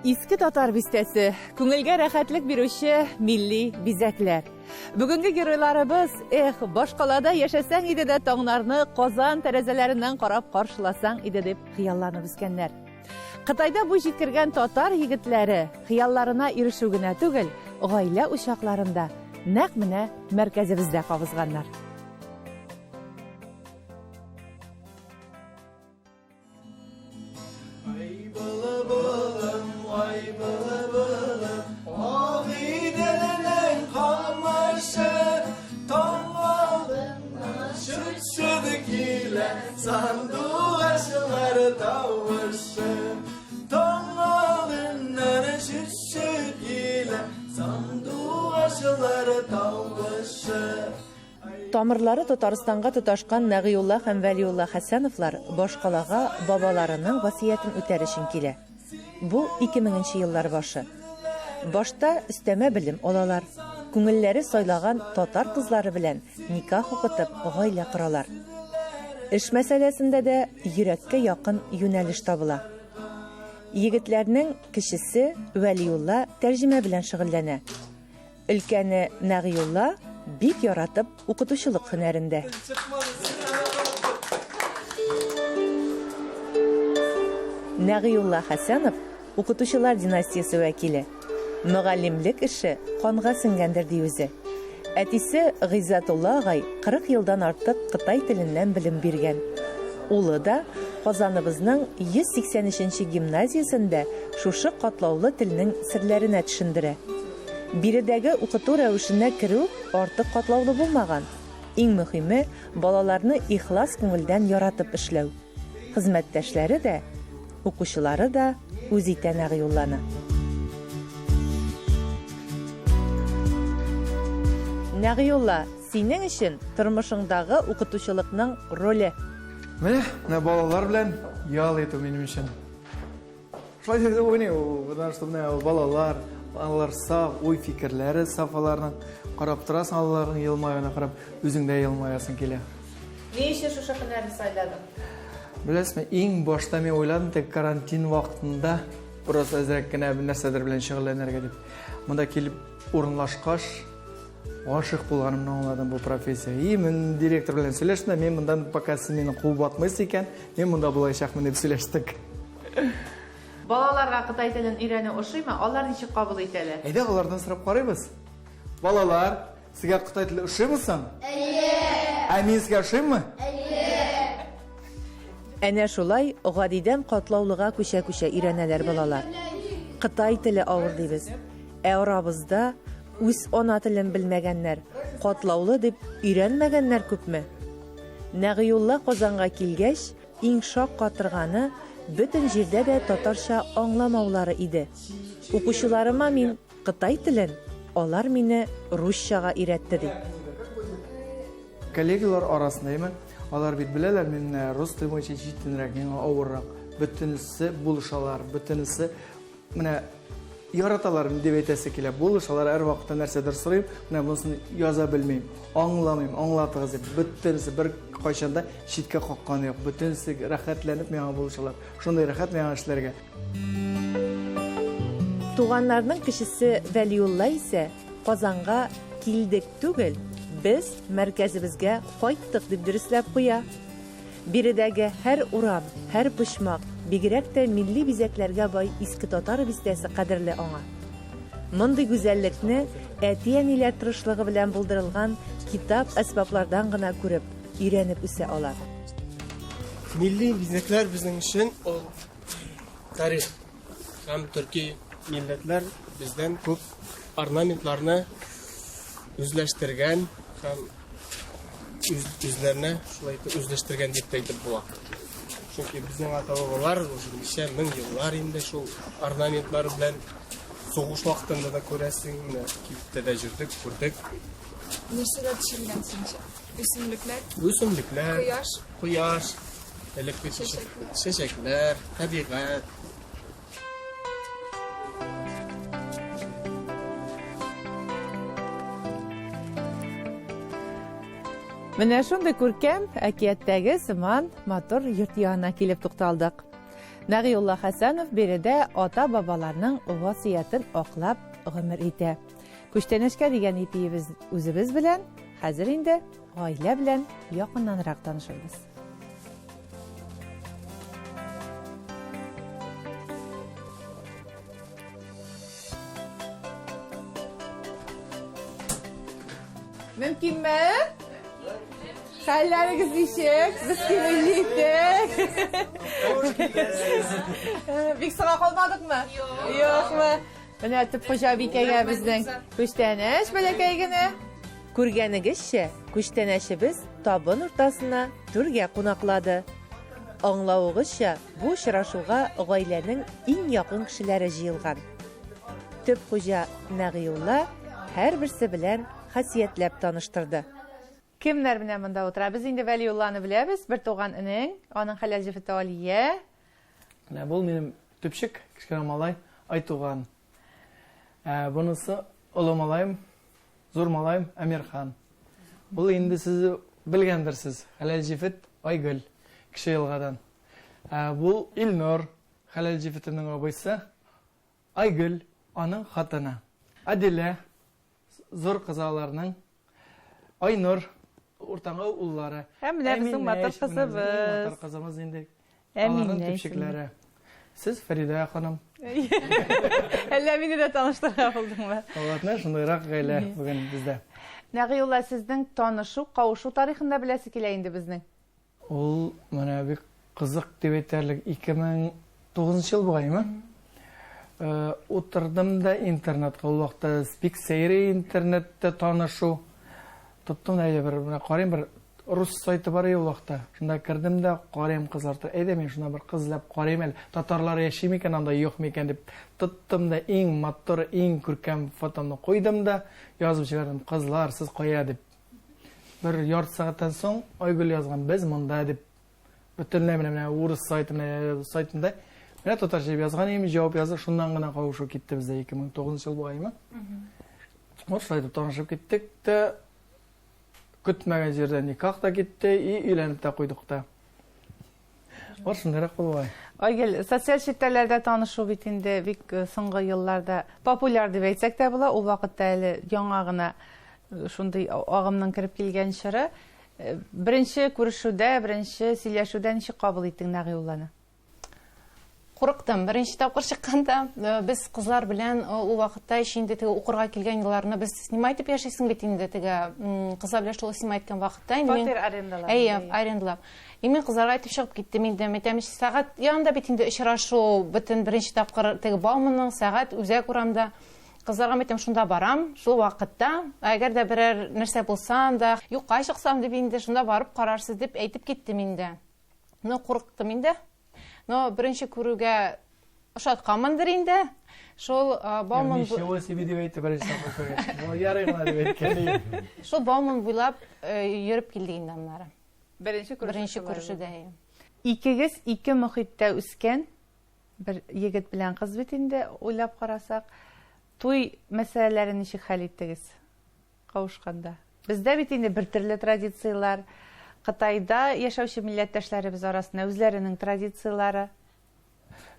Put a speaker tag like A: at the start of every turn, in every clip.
A: Иске татар бистәсе, күңелгә рәхәтлек бирүче милли бизәкләр. Бүгенге геройларыбыз, эх, башкалада яшәсәң иде дә таңнарны Казан тәрәзәләреннән карап каршыласаң иде дип хыялланып үскәннәр. Кытайда буй җиткергән татар егетләре хыялларына ирешү генә түгел, гаилә учакларында нәкъ менә мәркәзебездә кабызганнар. Тамырлары Татарстанга тоташкан Нәгыйулла һәм Вәлиулла Хәсәновлар башкалага бабаларының васыятен үтәр өчен килә. Бу 2000 нче еллар башы. Башта өстәмә белем алалар, күңелләре сайлаган татар кызлары белән никах укытып, гаилә коралар. Эш мәсьәләсендә дә йөрәккә якын юнәлеш табыла. Егетләрнең кечесе Вәлиулла тәрҗемә белән шөгыльләнә. Өлкәне Нәгыйулла бик яратып укытучылык һөнәрендә. Нәгыйулла Хәсәнов укытучылар династиясе вәкиле. Мөгаллимлек эше канга сеңгәндер ди үзе. Әтисе Гыйззәтулла агай 40 елдан артык кытай теленнән белем биргән. Улы да Казаныбызның 183 нче гимназиясендә шушы катлаулы телнең серләренә төшендерә. Биредәге укыту рәвешенә керү артык катлаулы булмаган. Иң мөһиме, балаларны ихлас күңелдән яратып эшләү. Хезмәттәшләре дә, укучылары да үз итә Нәгыйулланы. Нәгыйулла, синең өчен тормышыңдагы укытучылыкның роле?
B: Менә, менә балалар белән ял итү минем өчен. Шулай дип уйлыйм, потому что менә балалар, алар саф, уй-фикерләре саф аларның. Карап торасың аларның елмаюына карап, үзең дә елмаясың килә.
A: Ни өчен шушы һөнәрне сайладың?
B: Беләсезме, иң башта мин уйладым, тик карантин вакытында просто әзрәк кенә бер нәрсәдер белән шөгыльләнергә дип. Монда килеп урынлашкач, гашыйк булганымны аңладым бу профессия. И мин директор белән сөйләштем, мин мондан пока сез мине куып атмыйсыз икән, мин монда булачакмын дип сөйләштек.
A: Балаларга кытай телен өйрәнү ошыймы? Алар ничек кабул итәләр?
B: Әйдә, алардан сорап карыйбыз. Балалар, сезгә кытай теле ошыймы соң?
C: Әйе.
B: Ә мин сезгә ошыйммы?
C: Әйе.
A: Әнә шулай гадидән катлаулыга күчә-күчә өйрәнәләр балалар. Кытай теле авыр дибез. Ә арабызда үз ана телен белмәгәннәр, катлаулы дип өйрәнмәгәннәр күпме? Нәгыйулла Казанга килгәч, Иң шаккатырганы, бөтен җирдә дә татарча аңламаулары иде. Укучыларыма мин кытай телен, алар мине русчага өйрәтте, ди.
B: Коллегалар арасында, әйме, алар бит беләләр, мин менә рус теле буенча җитенрәк, миңа авыррак. Бөтенесе булышалар, бөтенесе Менә яраталар дип әйтәсе килә. Булышалар, һәрвакытта нәрсәдер сорыйм, менә монысын яза белмим, аңламыйм, аңлатыгыз дип. Бөтенесе бер кайчан да читкә какканы юк. Бөтенесе рәхәтләнеп миңа булышалар. Шундый рәхәт миңа эшләргә.
A: Туганнарның кечесе Вәлиулла исә Казанга килдек түгел, без мәркәзебезгә кайттык дип дөресләп куя. Биредәге һәр урам, һәр почмак, бигрәк тә милли бизәкләргә бай Иске Татар бистәсе кадерле аңа. Мондый гүзәллекне әти-әниләр тырышлыгы белән булдырылган китап-әсбаплардан гына күреп, өйрәнеп үсә алар.
D: Милли бизәкләр безнең өчен ул тарих һәм төрки милләтләр бездән күп орнаментларны үзләштергән һәм үз, үзләренә шулай итеп үзләштергән дип тә әйтеп була. Чөнки безнең ата-бабалар уже ничә мең еллар инде шул орнаментлар белән сугыш вакытында да күрәсең, менә кибеттә дә җөрдек, күрдек.
E: Нәрсәгә төшенгән синчә? Үсемлекләр?
D: Үсемлекләр.
E: Кояш.
D: Кояш. Электрик чәчәкләр, табигать.
A: Менә шундый күркәм әкияттәге сыман матур йорт янына килеп тукталдык. Нәгыйулла Хәсәнов биредә ата-бабаларның васыятен аклап гомер итә. Күчтәнәчкә дигән ипиебез үзебез белән, хәзер инде гаилә белән якыннанрак танышырбыз. Мөмкинме? Хәлләрегез ничек? Без килеп җиттек. Бик соңга калмадыкмы? Юкмы? Менә төп хуҗабикәгә безнең күчтәнәч бәләкәй генә. Күргәнегезчә, күчтәнәчебез табын уртасына түргә кунаклады. Аңлавыгызча, бу очрашуга гаиләнең иң якын кешеләре җыелган. Төп хуҗа Нәгыйулла һәрберсе белән хасиятләп таныштырды. Кемнәр менә монда утыра? Без инде Вәлиулланы беләбез, бертуган энең, аның хәләл җефете Алия.
B: Менә бу минем төпчек, кечкенә малай, Айтуган. Ә бунысы олы малаем, зур малаем Әмирхан. Бул инде сез белгәндерсез, хәләл җефет Айгөл, Кече Елгадан. Ә бу Илнур, хәләл җефетемнең абыйсы. Айгөл, аның хатыны. Адилә, зур кызы аларның. Айнур, уртаңгы уллары.
A: Һәм менә безнең матур кызыбыз.
B: Матур кызыбыз инде. Аларның төпчекләре. Сез Фәридә ханым.
A: Әллә мине дә таныштырырга булдыңмы?
B: Вот, менә шундыйрак гаилә бүген бездә.
A: Нәгыйулла, сезнең танышу, кавышу тарихын да беләсе килә инде безнең.
B: Ул менә бик кызык дип әйтерлек 2009 ел бугаймы? Э, утырдым да интернетка. Ул вакытта бик сәйре интернетта танышу. Тоттым да әйдә бер менә карыйм бер рус сайты бар ул вакытта. Шунда кердем дә карыйм кызлар. Әйдә мин шунда бер кыз эзләп карыйм әле. Татарлар яши микән анда, юк микән дип. Тоттым да иң матур, иң күркәм фотомны куйдым да язып җибәрдем. Кызлар, сез кая дип. Бер ярты сәгатьтән соң Айгөл язган, без монда дип. Бөтенләй менә менә урыс сайты менә сайтында менә татарча дип язган идем, җавап язды, шуннан гына кавышу китте бездә 2009 ел бугаймы. Вот шулай итеп танышып киттек тә, көтмәгән җирдә никах та китте, и өйләнеп тә куйдык та. Вот шундыйрак булды.
A: Айгөл, социаль челтәрләрдә танышу бит инде бик э, соңгы елларда популяр дип әйтсәк тә була. Ул вакытта әле яңа гына э, шундый агымның кереп килгән чоры. Э, беренче күрешүдә, беренче сөйләшүдә ничек кабул иттең Нәгыйулланы?
C: Курыктым. Беренче тапкыр чыкканда без кызлар белән ул вакытта ич инде теге укырга килгән елларны без снимать итеп яшисең бит инде теге кызлар белән шул снимать иткән вакытта инде
A: мин. Фатир арендалап.
C: Әйе, арендалап. И мин кызларга әйтеп чыгып киттем инде. Мәйтәм, сәгать янында бит инде очрашу бөтен беренче тапкыр теге Бауманның сәгать үзәк урамда. Кызларга мәйтәм, шунда барам, шул вакытта, әгәр дә берәр нәрсә булса анда, юкка чыксам дип инде, шунда барып карарсыз дип әйтеп киттем инде. Ну, курыктым инде. Но беренче күрүгә ошатканмындыр инде. Шул
B: Бауман... Ничего себе дип әйтте беренче тапкыр күргәч. Ну, ярый гына дип әйткән.
C: Шул Бауман буйлап йөреп килдек инде аннары.
A: Беренче күрешү.
C: Беренче күрешүдә.
A: Икегез ике мохиттә үскән бер егет белән кыз бит инде, уйлап карасак. Туй мәсьәләләрен ничек хәл иттегез кавышканда? Бездә бит инде бер төрле традицияләр. Кытайда яшәүче милләттәшләребез арасында үзләренең традицияләре.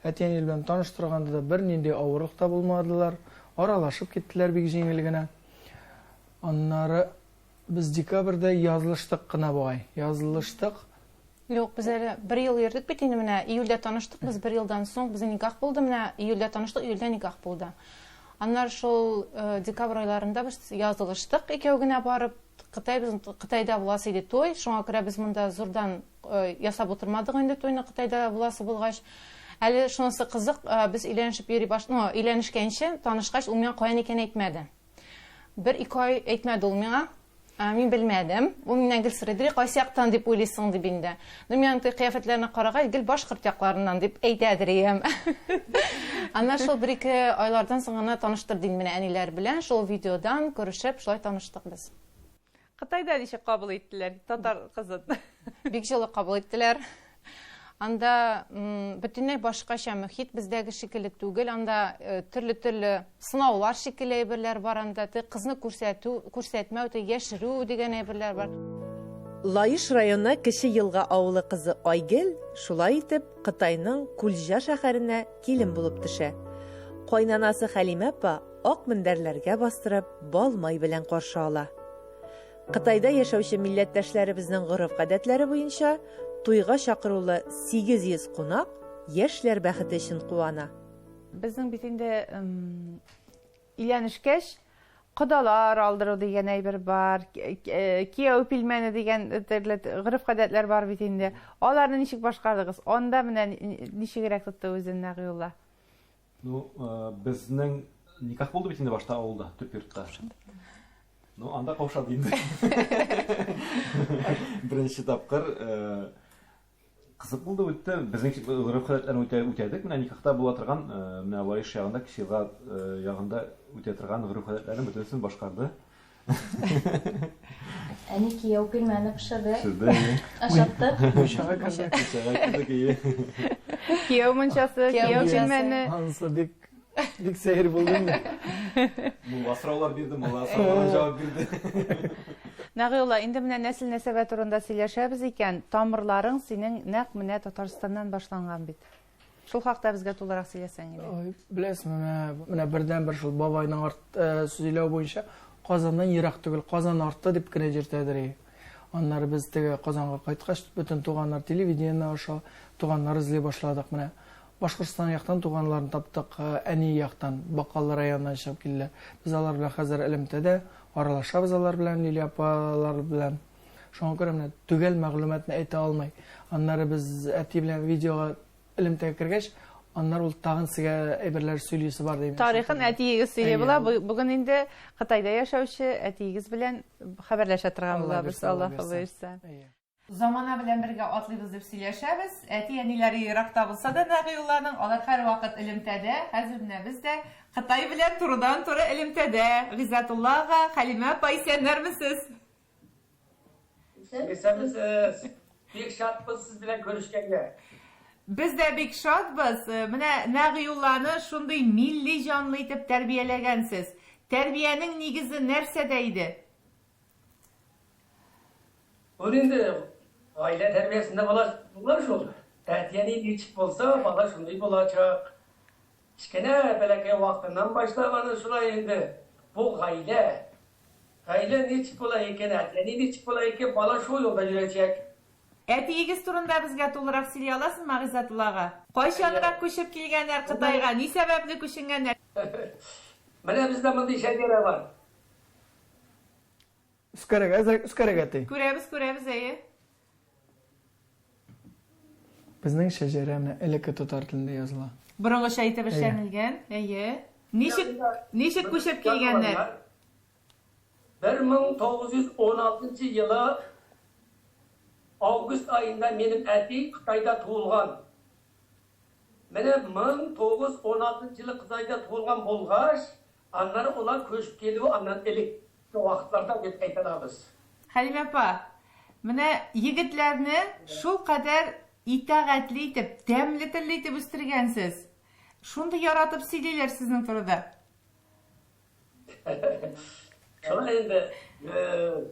B: Әти-әни белән таныштырганда да бернинди авырлык та булмадылар. Аралашып киттеләр бик җиңел генә. Аннары без декабрьдә язылыштык кына бугай. Язылыштык.
C: Юк, без әле бер ел йөрдек бит инде менә. Июльдә таныштык без, бер елдан соң безнең никах булды менә. Июльдә таныштык, июльдә никах булды. Аннары шул э, декабрь айларында без язылыштык икәү генә барып. Кытай без Кытайда буласы иде туй, шуңа күрә без монда зурдан э, ясап утырмадык инде туйны Кытайда буласы булгач. Әле шунысы кызык, э, без өйләнешеп йөри баш, ну, өйләнешкәнче, танышкач, ул миңа каян икәнен әйтмәде. Бер-ике ай әйтмәде ул миңа. Ә, мин белмәдем. Ул миннән гел сорый, кайсы яктан дип уйлыйсың дип инде. Ну, мин аның кыяфәтләренә карагач, гел башкорт якларыннан дип әйтәдер ием. Аннан шул бер-ике айлардан соң гына таныштырды инде мине әниләр белән. Шул видеодан күрешеп, шулай таныштык без.
A: Кытайда ничек кабул иттеләр татар кызын?
C: Бик җылы кабул иттеләр. Анда бөтенләй башкача мөхит, бездәге шикелле түгел. Анда э, төрле-төрле сынаулар шикелле әйберләр бар анда. Теге кызны күрсәтү, күрсәтмәү, теге яшерү дигән әйберләр бар.
A: Лаеш районы Кече Елга авылы кызы Айгел шулай итеп Кытайның Кульҗа шәһәренә килен булып төшә. Кайнанасы Хәлимә апа ак мендәрләргә бастырып бал-май белән каршы ала. Кытайда яшәүче милләттәшләребезнең гореф-гадәтләре буенча туйга чакырулы 800 кунак яшьләр бәхете өчен куана.
F: Безнең бит инде Өйләнешкәч, кодалар алдыру дигән әйбер бар, кияү пилмәне дигән төрле гореф-гадәтләр бар бит инде. Аларны ничек башкардыгыз? Анда менә ничегрәк тотты үзен Нәгыйулла?
G: Ну, безнең никах булды бит инде башта авылда, төп йортта. Ну, анда каушады инде. Беренче тапкыр Кызык булды үтте. Безнең гореф-гадәтләрне үтә үтәдек. Менә никахта була торган, менә Лаеш ягында, Кече Елга ягында үтә торган гореф-гадәтләрнең бөтенесен башкарды.
H: Әни кияү пилмәне пешерде.
G: Пешерде, әйе.
H: Ашаттык.
B: Мунчага кердек.
G: Мунчага кердек, әйе.
F: Кияү мунчасы, кияү пилмәне.
B: Анысы бик Бик сәер булды инде.
G: Мулла сораулар бирде, мулла сорауларына җавап бирде.
F: Нәгыйулла, инде менә нәсел-нәсәбә турында сөйләшәбез икән, тамырларың синең нәкъ менә Татарстаннан башланган бит. Шул хакта безгә тулырак сөйләсәң иде.
B: Ой, беләсезме, менә, менә бердәнбер шул бабайның арт, э, сөйләү буенча Казаннан ерак түгел, Казан арты дип кенә йөртәдер. и. Аннары без теге Казанга кайткач, бөтен туганнар телевидение аша туганнар эзли башладык. Менә Башкортстан яктан туганларын таптык, әни яктан, Бакалы районыннан чыгып килделәр. Без алар белән хәзер элемтәдә, аралашабыз алар белән, Лилия апалар белән. Шуңа күрә менә төгәл мәгълүматны әйтә алмый. Аннары без әти белән видеога элемтәгә кергәч, аннары ул тагын сезгә әйберләр сөйлисе бар дим.
F: Тарихын әтиегез сөйли була. Бүген инде Кытайда яшәүче әтиегез белән хәбәрләшә торган булабыз, Аллаһ боерса. Замана белән бергә атлыйбыз дип сөйләшәбез. Әти-әниләре еракта булса да Нәгыйулланың, алар һәрвакыт элемтәдә. Хәзер менә без дә Кытай белән турыдан-туры элемтәдә. Гыйззәтулла ага, Хәлимә апа, исәннәрмесез?
I: Исәнмесез! Бик шатбыз сез белән күрешкәнгә.
F: Без дә бик шатбыз. Менә Нәгыйулланы шундый милли җанлы итеп тәрбияләгәнсез. Тәрбиянең нигезе нәрсәдә иде?
I: Ул инде гаилә тәрбиясендә бала була шул. Әти-әни ничек булса, бала шундый булачак. Кечкенә бәләкәй вакытыннан башлап аны шулай инде бу гаилә. Гаилә ничек була икән, әти-әни ничек була икән, бала шул юлда йөрәчәк.
F: Әтиегез турында безгә тулырак сөйли аласызмы, Гыйззәтулла ага? Кайчанрак күчеп килгәннәр Кытайга, ни сәбәпле күченгәннәр?
I: Менә бездә мондый шәҗәрә бар.
B: Өскәрәк, әзрәк өскәрәк әти.
F: Күрәбез, күрәбез, әйе.
B: Безнең шәҗәрә менә элекке татар телендә языла.
F: Борынгыча итеп эшләнелгән, әйе. Ничек, ничек күчеп килгәннәр?
I: 1916 елы август аенда минем әти Кытайда туылган. Менә 1916 елы Кытайда туылган булгач, Аннары алар күчеп килү аннан элекке вакытларда дип әйтә алабыз.
F: Хәлимә апа, менә егетләрне шулкадәр итагатьле итеп, тәмле телле итеп үстергәнсез. Шундый яратып сөйлиләр сезнең турыда.
I: Шулай инде,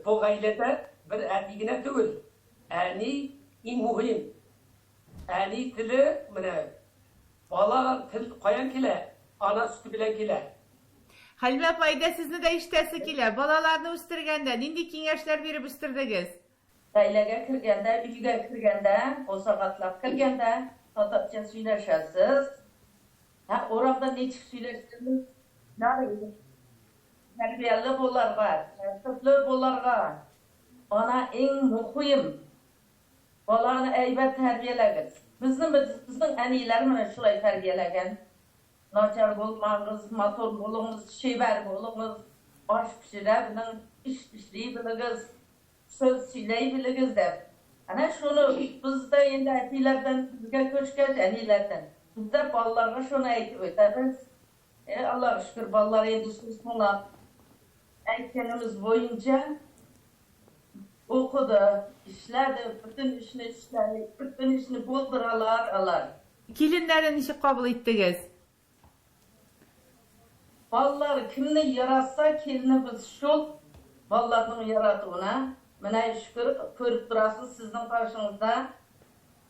I: бу гаиләдә бер әти генә түгел, әни иң мөһим. Әни теле менә бала тел каян килә? Ана сөте белән килә.
F: Хәлимә апа, әйдә сезне дә ишетәсе килә. Балаларны үстергәндә нинди киңәшләр биреп үстердегез?
J: Гаиләгә кергәндә, өйгә кергәндә, бусага атлап кергәндә татарча сөйләшәсез. Ә урамда ничек сөйләшсәгез, ярый. Тәрбияле булырга, тәртипле булырга. Ана иң мөхим. Баланы әйбәт тәрбияләгез. Безне безнең әниләр менә шулай тәрбияләгән. Начар булмагыз, матур булыңыз, чибәр булыңыз, аш пешерә белең, эш эшли белегез, сүз сөйләй белегез дип. Әнә шуны без дә инде әтиләрдән безгә күчкәч, әниләрдән. Без дә балаларга шуны әйтеп үтәбез. Э, Аллага шөкер, балалар инде сүз тыңлап, әйткәнебез буенча Укыды, эшләде, бөтен эшне эшләде, бөтен эшне булдыралар алар.
F: Киленнәрне ничек кабул иттегез?
J: Балалар кемне яратса, киленебез шул балаларның яратуына. Менә шөкер, күреп торасыз, сезнең каршыңызда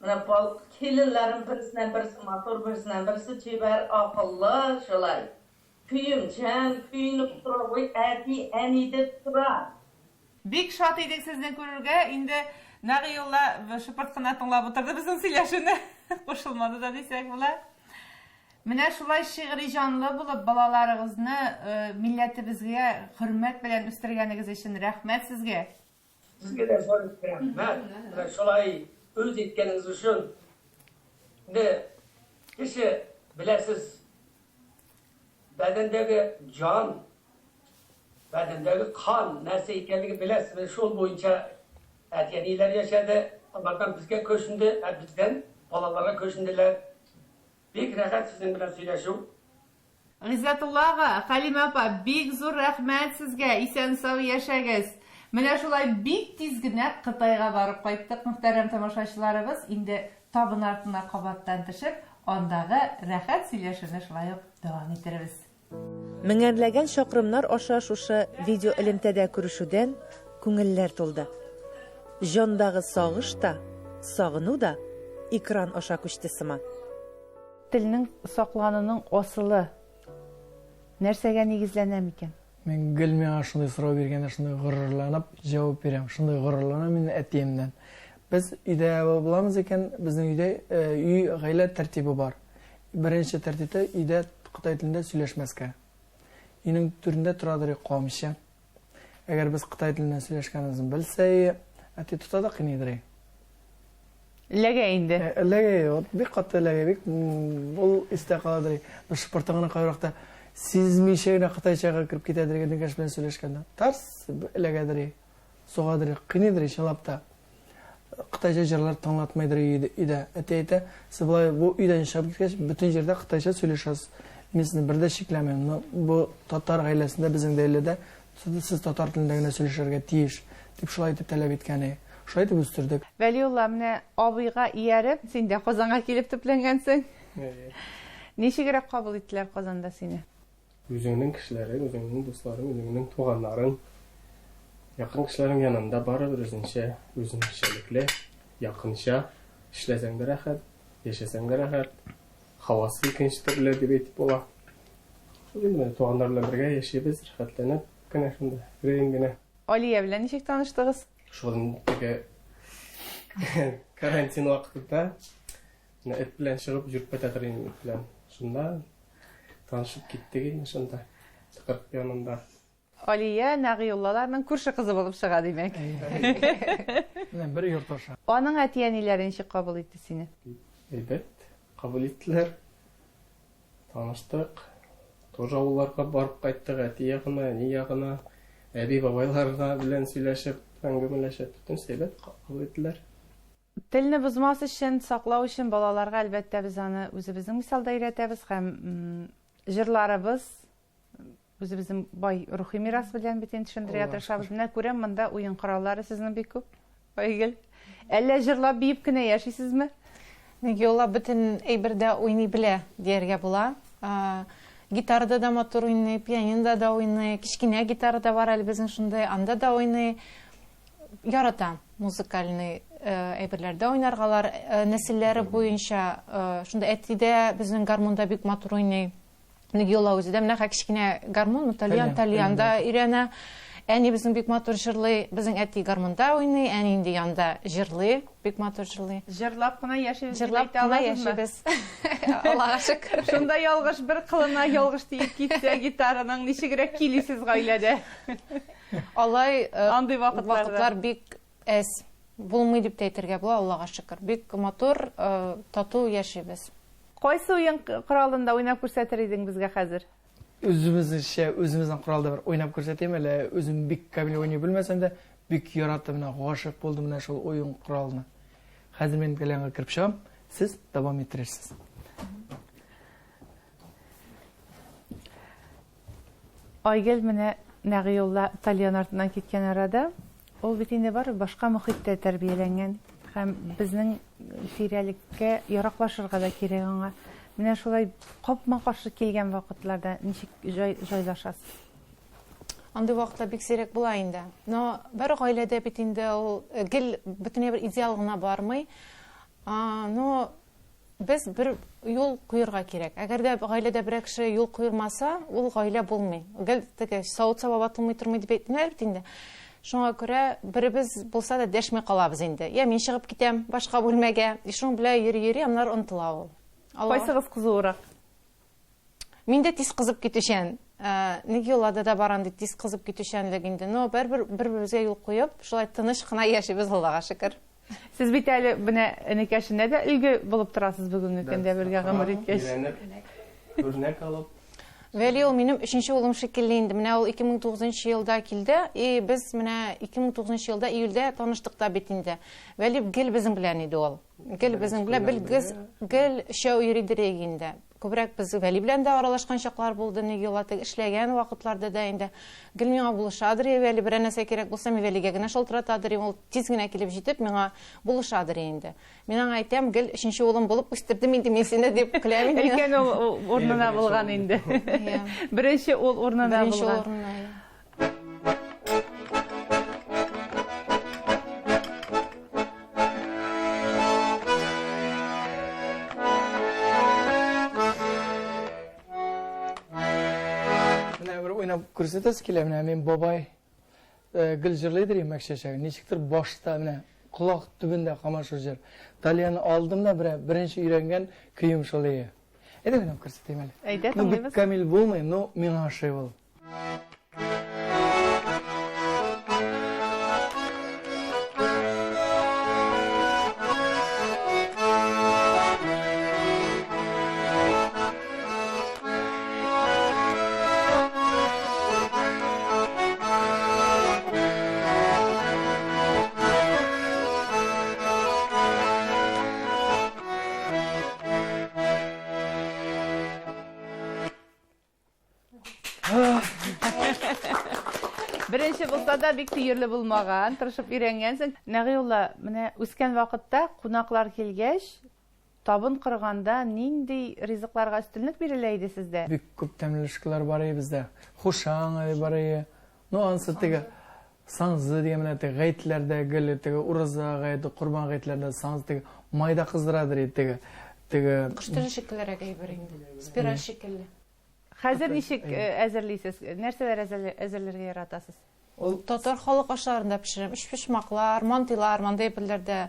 J: менә бал киленнәрем берсеннән берсе матур, берсеннән берсе чибәр, акыллы, шулай. Көемчән, көенеп тора, ой, әти, әни дип тора.
F: Бик шат идек сезне күрергә. Инде Нәгыйулла шыпырт кына тыңлап утырды безнең сөйләшүне. Кушылмады да дисәк була. Менә шулай шигъри җанлы булып балаларыгызны э, милләтебезгә хөрмәт белән үстергәнегез өчен рәхмәт сезгә.
I: Сезгә дә зур рәхмәт. Менә шулай үз иткәнегез өчен. Инде кеше беләсез, бәдәндәге җан, бәдәндәге кан нәрсә икәнлеген беләсез. Менә шул буенча әти-әниләр яшәде, алардан безгә күченде, ә бездән балаларга күченделәр. Бик рәхәт сезнең белән сөйләшү.
F: Гыйззәтулла ага, Хәлимә апа, бик зур рәхмәт сезгә, исән-сау яшәгез. Менә шулай бик тиз генә Кытайга барып кайттык, мөхтәрәм тамашачыларыбыз. Инде табын артына кабаттан төшеп, андагы рәхәт сөйләшүне шулай ук дәвам итербез.
A: Меңәрләгән чакрымнар аша шушы видеоэлемтәдә күрешүдән күңелләр тулды. Җандагы сагыш та, сагыну да экран аша күчте сыман.
F: Телнең саклануның асылы нәрсәгә нигезләнә микән?
B: Мин гел миңа шундый сорау биргәндә шундый горурланып җавап бирәм. Шундый горурланам мин әтиемнән. Без өйдә булабыз икән, безнең өйдә э, өй гаилә тәртибе бар. Беренче тәртиптә өйдә кытай телендә сөйләшмәскә. Өйнең түрендә торадыр камчы. Әгәр без кытай телендә сөйләшкәнебезне белсә, әти тота да кыйныйдыр.
F: Эләгә инде.
B: Э, эләгә, вот бик каты эләгә, бик ул истә каладыр. Бер шыпыртын гына кайвакытта сизмичә генә кытайчага кереп китәдер, энекәш белән сөйләшкәндә. Тарс эләгәдер. Сугадыр, кыйныйдыр, чынлап та. Кытайча җырлар тыңлатмыйдыр өйдә. Әти әйтә, сез болай бу өйдән чыгып киткәч, бөтен җирдә кытайча сөйләшәсез. Мин сезне бер дә чикләмим. Но бу татар гаиләсендә, безнең гаиләдә сез татар телендә генә сөйләшергә тиеш, дип шулай итеп таләп иткән. Шулай итеп үстердек.
F: Вәлиулла, менә абыйга ияреп, син дә Казанга килеп төпләнгәнсең. Ничегрәк кабул иттеләр Казанда сине?
D: Үзеңнең кешеләрең, үзеңнең дусларың, үзеңнең туганнарың, якын кешеләрең янында барыбер үзеңчә, үзенчәлекле, якынча эшләсәң дә рәхәт, яшәсәң дә рәхәт. Һавасы икенче төрле дип әйтеп була. Шул инде менә туганнар белән бергә яшибез, рәхәтләнеп кенә шунда, әкрен генә.
F: Алия белән ничек таныштыгыз?
D: Шул теге карантин вакытында менә эт белән чыгып йөреп кайта торыйм эт белән. Шунда Танышып киттек инде шунда, тыкрык янында.
F: Алия Нәгыйуллаларның күрше кызы булып чыга, димәк.
B: Менә бер йорт аша.
F: Аның әти-әниләре ничек кабул итте сине?
D: Әйбәт кабул иттеләр. Таныштык. Тоже авылларга барып кайттык, әти ягына, әни ягына, әби-бабайларга белән сөйләшеп, әңгәмәләшеп, бөтенесе әйбәт кабул иттеләр.
F: Телне бозмас өчен, саклау өчен балаларга, әлбәттә, без аны үзебезнең мисалда өйрәтәбез һәм җырларыбыз үзебезнең бай рухи мирас белән бит инде төшендерергә тырышабыз. Менә күрәм, монда уен кораллары сезнең бик күп. Айгөл. Әллә җырлап биеп кенә яшисезме?
C: Нигиола бөтен әйбердә уйный белә дияргә була. Гитарада да матур уйный, пианинода да уйный, кечкенә гитара да бар әле безнең шундый, анда да уйный. Ярата музыкальный әйберләрдә уйнарга алар нәселләре буенча шунда әти дә безнең гармунда бик матур уйный. Нигиола үзе дә менә кечкенә гармун, ну, тальян, тальянда өйрәнә. Әни безнең бик матур җырлый, безнең әти гармунда уйный, әни инде янда җырлый, бик матур җырлый.
F: Җырлап кына яшибез дип
C: Җырлап
F: әйтә
C: кына
F: аласызмы?
C: яшибез. Аллага шөкер.
F: Шунда ялгыш бер кылына ялгыш тиеп китсә гитараның, ничегрәк килисез гаиләдә?
C: Алай э,
F: Андый вакытларда.
C: вакытлар бик әз. Булмый дип тә әйтергә була, Аллага шөкер. Бик матур, э, тату яшибез.
F: Кайсы уен коралында уйнап күрсәтер идең безгә хәзер?
B: Үзебезнчә, үзебезнең коралда бер уйнап күрсәтим әле. Үзем бик камил уйный белмәсәм дә, бик яратып, менә гашыйк булдым менә шул уен коралына. Хәзер мин кальянга кереп чыгам, сез дәвам иттерерсез.
F: Айгөл менә Нәгыйулла тальян артыннан киткән арада, ул бит инде барыбер башка мохиттә тәрбияләнгән һәм безнең тирәлеккә яраклашырга да кирәк аңа. Менә шулай капма-каршы килгән вакытларда ничек җай, җайлашасыз?
C: Андый вакытлар бик сирәк була инде. Но бер гаиләдә бит инде ул э, гел бөтенләй бер идеал гына бармый. Но без бер юл куерга кирәк. Әгәр дә гаиләдә берәр кеше юл куермаса, ул гаилә булмый. Гел теге савыт-саба ватылмый тормый дип әйтмиләр бит инде. Шуңа күрә беребез булса да дәшми калабыз инде. Я мин чыгып китәм башка бүлмәгә. И шуның белән йөри-йөри, аннары онытыла ул.
F: Кайсыгыз кызуырак?
C: Мин дә тиз кызып китүчән. Ник юлларда да бар андый тиз кызып китүчәнлек инде. Но барыбер бер-беребезгә юл куеп, шулай тыныч кына яшибез, Аллага шөкер.
F: Сез бит әле менә энекәшенә дә өлге булып торасыз бүгенге көндә бергә гомер иткәч.
D: Өйрәнеп, үрнәк алып.
C: Вәли ул минем өченче улым шикелле инде. Менә ул 2009 елда килде, и без менә 2009 елда июльдә таныштык та бит инде. Вәли гел безнең белән иде ул. Гел безнең белән, бел гез, гел өчәү йөри дирек инде. Күбрәк без Вәли белән дә аралашкан чаклар булды, ни юла теге эшләгән вакытларда да инде. Гел миңа булышадыр Вәли, берәр нәрсә кирәк булса, мин Вәлигә генә шалтыратадыр, ул тиз генә килеп җитеп, миңа булышадыр инде. Мин аңа әйтәм, гел өченче улым булып үстердем инде мин сине, дип көләм инде.
F: Өлкән ул урынына булган инде. Беренче ул урынына булган.
C: Беренче ул урынына, иә.
B: Менә бер уйнап күрсәтәсе килә, менә мин бабай э, гел җырлыйдыр имәк чәчәге. Ничектер башта менә колак төбендә һаман шул җыр. Тальяны алдым да берә беренче өйрәнгән көем шул ие. Әйдә уйнап күрсәтәм әле.
F: Әйдә,
B: Ну, бик
F: тыңлыйбыз.
B: камил булмый, но миңа ошый ул.
F: Беренче булса да бик төерле булмаган, тырышып өйрәнгәнсең. Нәгыйулла, менә үскән вакытта кунаклар килгәч, табын корганда нинди ризыкларга өстенлек бирелә иде сездә?
B: Бик күп тәмле бар иде бездә. Хушаң бар иде. Ну, анысы теге санзы дигән менә теге гаетләрдә гел теге ураза гаете, корбан гаетләрдә санзы теге майда кыздырадыр иде теге. Теге
C: Кош теле шикеллерәк әйбер инде. Спираль шикелле.
F: Хәзер ничек э, әзерлисез? Нәрсәләр әзерләргә яратасыз?
C: Ул татар халык ашларында пешерәм. Өчпочмаклар, мантыйлар, мандый әйберләрдә.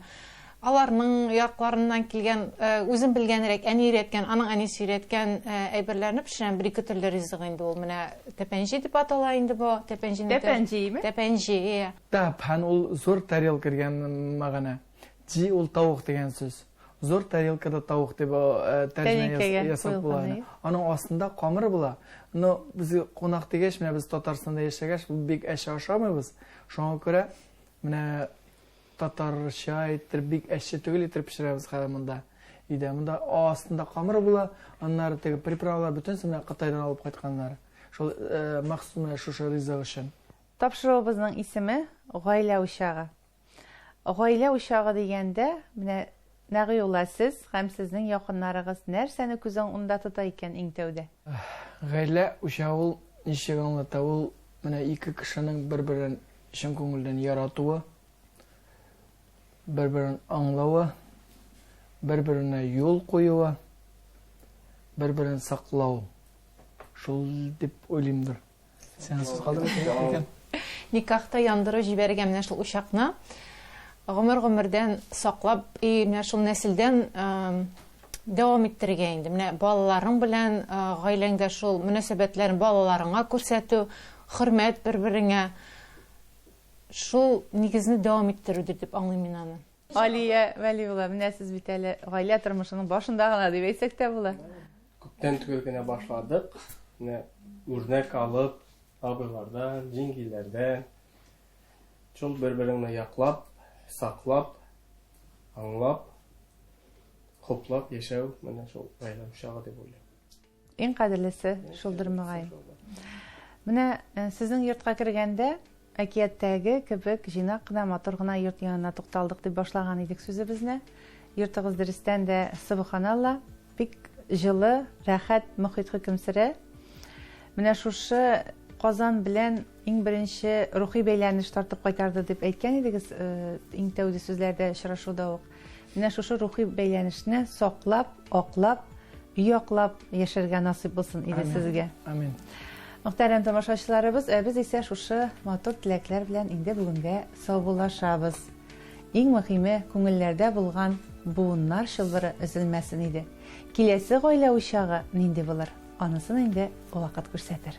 C: Аларның якларыннан килгән, э, үзем белгәнрәк, әни өйрәткән, аның әнисе өйрәткән э, әйберләрне пешерәм. Бер-ике төрле ризык инде ул. Менә тәпәнҗи дип атала инде бу. Тәпәнҗине
F: Тәпәнҗиме?
C: Тәпәнҗи, иә.
B: Тәпән ул зур тарелка дигән мәгънә. Җи ул тавык дигән сүз. Зур тарелкада тавык дип э, тәрҗемә ясап була. Аның астында камыр була. Но без кунак дигәч, менә без Татарстанда яшәгәч, бик әче ашамыйбыз. Шуңа күрә менә татарча иттереп бик әче түгел иттереп пешерәбез хәзер монда. Өйдә монда астында камыр була, аннары теге приправалар бөтенесе менә Кытайдан алып кайтканнар. Шул э, махсус менә шушы ризык өчен.
F: Тапшыруыбызның исеме Гаилә учагы. Гаилә учагы дигәндә, менә Нәгыйулла, сез һәм сезнең якыннарыгыз нәрсәне күз уңында тота икән иң тәүдә?
B: Гаилә учагы ул ничек аңлата? Ул менә ике кешенең бер-берен чын күңелдән яратуы, бер-берен аңлавы, бер-беренә юл куюы, бер-берен саклау. Шул дип уйлыймдыр. Сиңа сүз калдырып
C: Никахта яндырып җибәргән менә шул учакны гомер-гомердән саклап, и менә шул нәселдән дәвам иттерергә инде. Менә балаларың белән гаиләңдә шул мөнәсәбәтләрен балаларыңа күрсәтү, хөрмәт бер-береңә шул нигезне дәвам иттерүдер дип аңлыйм мин аны.
F: Алия Вәлиулла, менә сез бит әле гаилә тормышының башында гына дип әйтсәк тә була.
D: Күптән түгел генә башладык. Менә үрнәк алып, абыйлардан, җиңгиләрдән. Шул бер-береңне яклап, саклап, аңлап, хуплап яшәү менә шул гаилә учагы дип уйлыйм.
F: Иң кадерлесе шулдыр мөгаен. Менә э, сезнең йортка кергәндә әкияттәге кебек җыйнак кына, матур гына йорт янына тукталдык дип башлаган идек сүзебезне. Йортыгыз дөрестән дә субханалла, бик җылы, рәхәт мохит хөкем сөрә. Менә шушы Казан белән Иң беренче рухи бәйләнеш тартып кайтарды дип әйткән идегез, э, иң тәүге сүзләрдә очрашуда ук. Менә шушы рухи бәйләнешне саклап, аклап, яклап яшәргә насыйп булсын иде сезгә.
B: Амин.
F: Мөхтәрәм тамашачыларыбыз, ә без исә шушы матур теләкләр белән инде бүгенгә саубуллашабыз. Иң мөһиме, күңелләрдә булган буыннар чылбыры өзелмәсен иде. Киләсе гаилә учагы нинди булыр? Анысын инде вакыт күрсәтер.